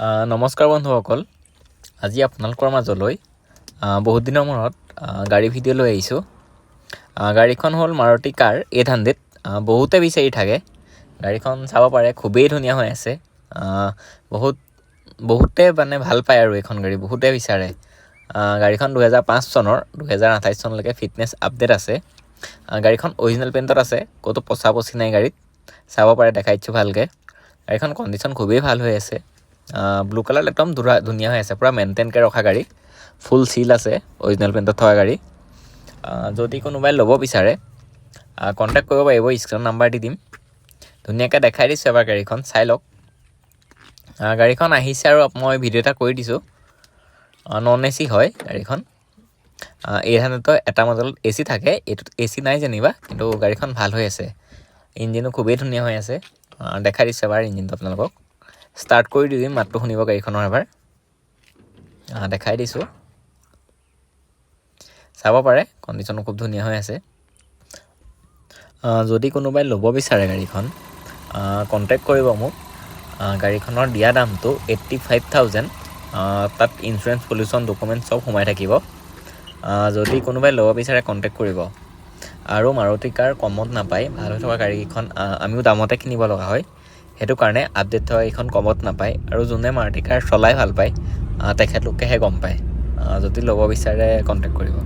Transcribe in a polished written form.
নমস্কাৰ বন্ধুসকল, আজি আপোনালোকৰ মাজলৈ বহুত দিনৰ মূৰত গাড়ী ভিডিঅ' লৈ আহিছোঁ। গাড়ীখন হ'ল মাৰুতি কাৰ 800। বহুতে বিচাৰি থাকে। গাড়ীখন চাব পাৰে, খুবেই ধুনীয়া হৈ আছে। বহুত বহুতে মানে ভাল পায় আৰু এইখন গাড়ী বহুতে বিচাৰে। গাড়ীখন 2005 চনৰ, 2028 চনলৈকে ফিটনেছ আপডেট আছে। গাড়ীখন অৰিজিনেল পেইণ্টত আছে, ক'তো পচা পচি নাই গাড়ীত। চাব পাৰে, দেখাই দিছোঁ ভালকৈ। গাড়ীখন কণ্ডিশ্যন খুবেই ভাল হৈ আছে। ব্লু কালাৰ, একদম ধুনীয়া হৈ আছে। পূৰা মেইনটেইনকৈ ৰখা গাড়ী, ফুল চিল আছে, অৰিজিনেল পেইণ্টত থকা গাড়ী। যদি কোনোবাই ল'ব বিচাৰে, কণ্টেক্ট কৰিব পাৰিব, স্ক্ৰীণত নাম্বাৰ দি দিম। ধুনীয়াকৈ দেখাই দিছোঁ, এবাৰ গাড়ীখন চাই লওক। গাড়ীখন আহিছে আৰু মই ভিডিঅ' এটা কৰি দিছোঁ। নন এ চি হয় গাড়ীখন। 800ৰ এটা মডেলত এ চি থাকে, এইটোত এ চি নাই যেনিবা, কিন্তু গাড়ীখন ভাল হৈ আছে। ইঞ্জিনো খুবেই ধুনীয়া হৈ আছে। দেখাই দিছোঁ এবাৰ ইঞ্জিনটো আপোনালোকক। ষ্টাৰ্ট কৰি দি দিম, মাতটো শুনিব গাড়ীখনৰ এবাৰ। দেখাই দিছোঁ, চাব পাৰে, কণ্ডিশ্যনো খুব ধুনীয়া হৈ আছে। যদি কোনোবাই ল'ব বিচাৰে গাড়ীখন, কণ্টেক্ট কৰিব মোক। গাড়ীখনৰ দিয়া দামটো 85,000। তাত ইঞ্চুৰেঞ্চ, পলিউশ্যন, ডকুমেণ্ট চব সোমাই থাকিব। যদি কোনোবাই ল'ব বিচাৰে, কণ্টেক্ট কৰিব। আৰু মাৰুতি কাৰ কমত নাপায়। ভাল হৈ থকা গাড়ীকেইখন আমিও দামতে কিনিব লগা হয়। সেইটো কাৰণে আপডেট থকা এইখন কমত নাপায় আৰু যোনে মাৰুতি কাৰ চলাই ভাল পায়, তেখেতলোকেহে গম পায়। যদি ল'ব বিচাৰে, কণ্টেক্ট কৰিব।